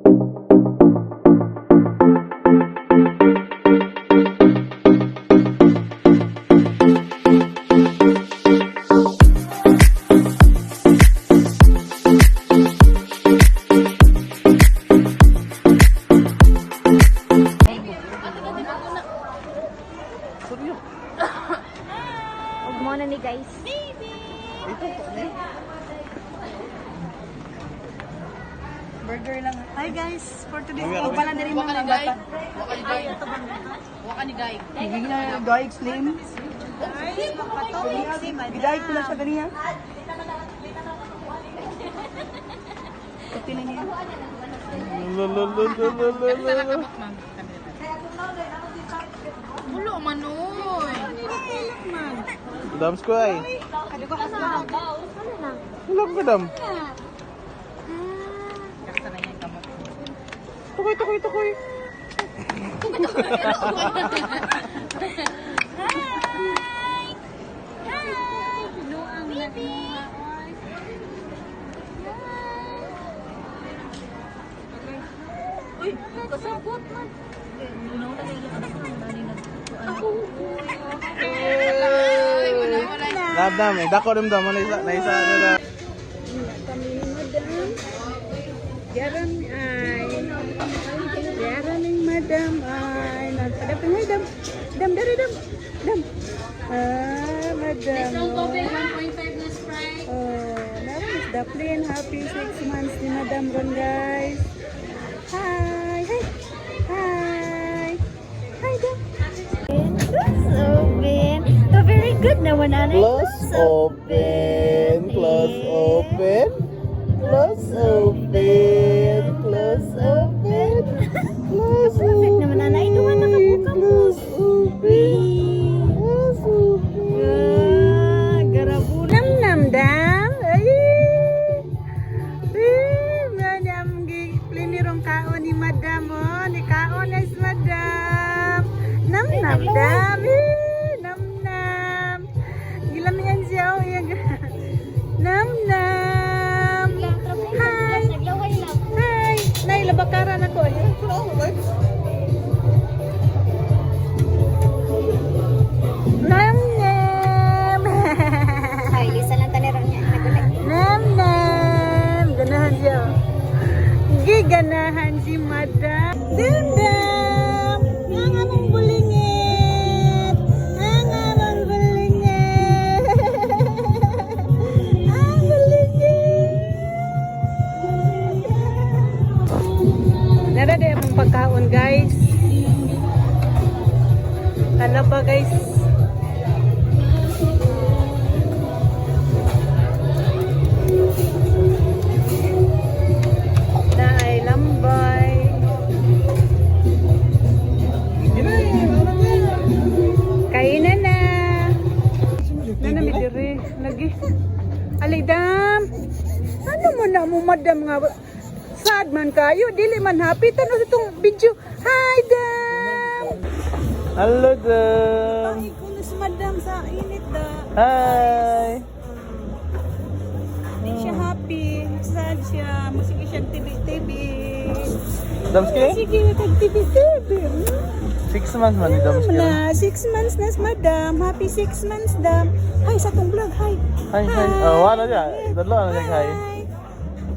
Ug mo na ni, guys. Burger lang. Hi guys, for today. Oh, pala na rin mga bata. Hindi na guy slim. Giday ko na siya ganiya. Pati na niya. Ulo man oy. Dams ko ay. Wala ko dam. Tukoy, tukoy, tukoy. Uy, kasabot man. Dam, dam. Eh, dako dam dam. Ano isa, naisa, ano na. Kami ni Madam. Yaran ay. Yaran ni Madam ay. Nagpadapin ay dam. Dam dari dam. Dam. Ah, Madam. 1.5 na Sprite. Oh, naroon is Daplin. Happy 6 months ni Madam ron, guys. Hi! Hi! Hi! Hi, Dam! Close open. Oh, very good naman, anay. Close open, close open, close open, close open, close Perfect naman, anay. Duha na ka buka mo. Close open, close open. Ah, garabo. Nam nam dam! Ay! Eh, madam, plinirong kaon ni Madam, oh. Ni kaon is Madam. Nam nam dam! Eh, nam nam! Gilamian siya, oh. Iyang Nam nam! Hi! Naglaway lang. Hi! Nay, labakaran ako. Eh. Nam nam! Ay, lisa lang tanirong niya. Nagulag. Nam nam! Ganahan siya. Giganahan si Madam. Dam dam! Ang among bulingit! Ang among bulingit! Ang bulingit! Nara di among pagkaon, guys. Kalaba, guys. Naay lambay. Kainan na. Nana mi dire lagi. Alay dam. Ano mo na mo madam nga sad man kayo, dili man happy tanaw sa itong video. Hi dam. Hello, dam. Ay, kuno si madam sa init da. Hi. Di siya happy, sad siya, musige siya TV TV. Damski? Sige, kag TV TV. 6 months man ni Damski. Na, 6 months na si madam. Happy 6 months, dam. Hi sa tong vlog. Hi. Hi, hi. Oh, wala siya. Dadlo na siya, hi.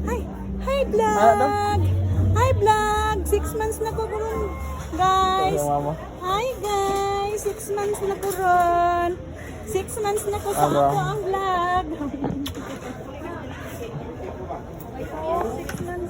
Hi. Hi, vlog. Ah, dam. Hi, vlog. 6 months na ko karon, guys. Sorry, mama. Hi, guys. 6 months na ko ron. 6 months na ko sa Ano? ako ang vlog. 6 months.